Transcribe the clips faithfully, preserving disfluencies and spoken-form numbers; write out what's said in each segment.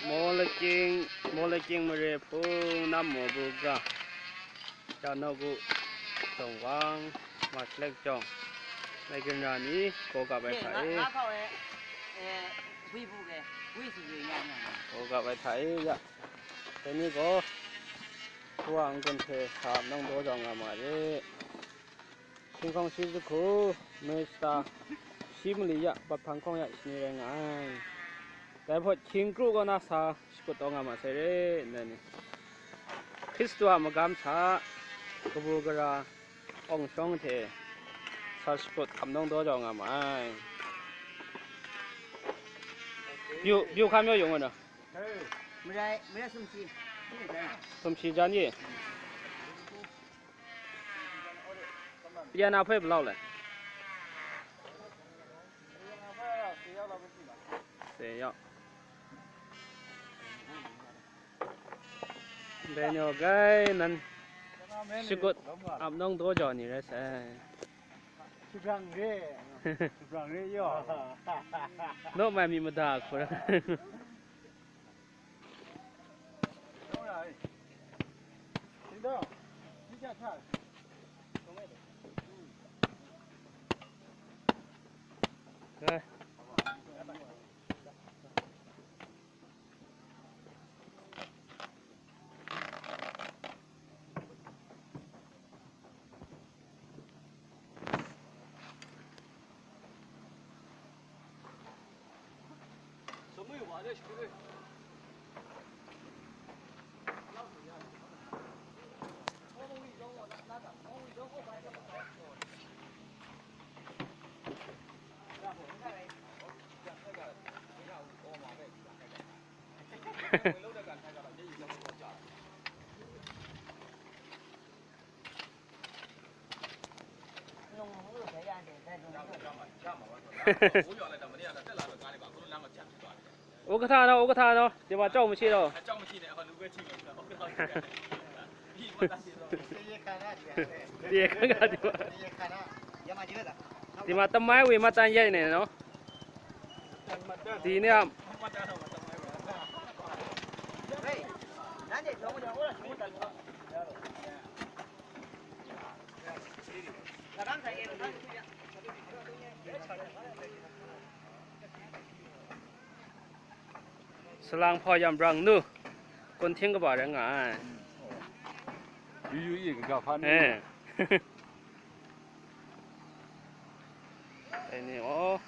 Mawlakying, Mawlakying mare hpung, nam maw bu ga, ja nawku, jawng wang, ma shalek jawng, mai ginra ni, gaw gap ai hta e. Gaw gap ai hta e, ya. Dai ni gaw, Hpuwa n-gun hte sa ap nawng daw jau nga ma re. Hkying hkawng shi jahku, Minista shi mali ya, bat hpang hkawng ya shani rai nga ai. Dai hpawt hkying kru kaw na sa shakut taw nga ma sai re, ndai ni. Hkristu a magam hta, kabu gara, awng shawng hte sa shakut hkam nawng daw jau nga ma ai. Byu, byu hkam yaw yung wa na. မရိုက် မရိုက် ဆုံးရှိ ဆုံးရှိ ကြမ်းကြီး ရန်နာဖွဲ့ဘယ်လောက်လဲ ဆယ်ယောက် ဘယ်ညော်ဂိုင်းနန် ရှိကုတ် အပ်နှောင်းတော့ကြော်နေရဲဆဲ Seberang re. Seberang re yo. No mai mi mada ko. Uga tha no, uga tha no, di ma chau ma shi no. Di ka ga di ma. Di ma tamai wi ma tan yai ne no. Di ne am. Salang hpaw yam brang nu, kun hting kaba rai nga ai. Yu yu i kaga hpa ni. Eh. Dai ni, oh.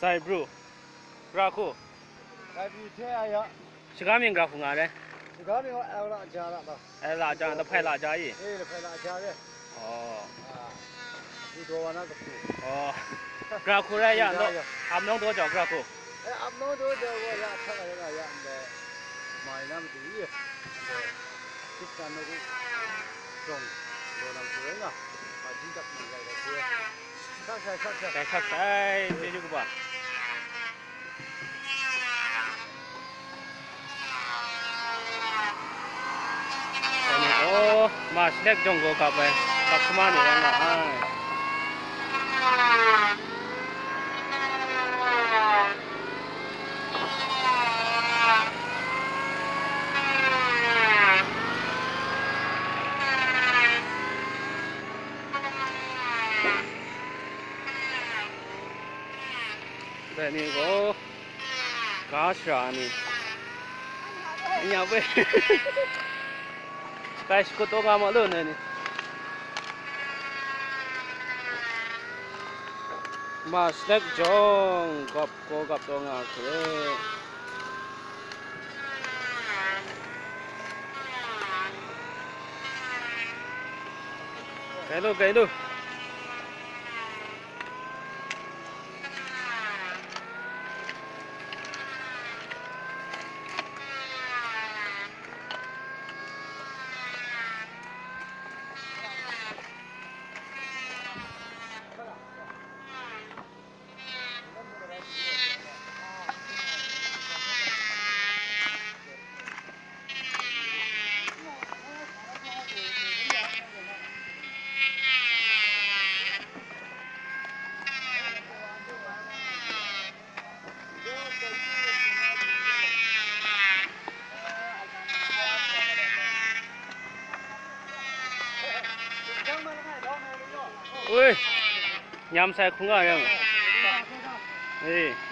Sai bru. Gra hku. Sai bru hte a ya. Shaga mying gra hku nga re. Shaga mying a la ja la ba. Ai la ja, lahpai la ja i. Eh, lahpai la ja re. Oh. Ah. Ni daw wa na kapu. Oh. Gra hku rai ya, ya, ndo, ya. Ap nawng daw jau gra hku. Eh, ap nawng daw jau wa ya, hta ga ya, ya, ndo. Mai na matu i. Ndo. Sik na no gu. Jong. Ndo na matu rai nga. Ma jin dak ma rai ga hku. Sak sai, sak sai. Sak sai, chyeju kaba. Ani, oh, ma shalek jawng gaw kap ai, kap sama ni rai nga ai. Dai ni gaw, ga shara ni, nya bai, bai shakut taw nga ma lu na ni. Ma shalek jawng gawp gaw gap taw nga hku re. Gai lu, gai lu. Ui, nyam sai hkungga yang. Hey.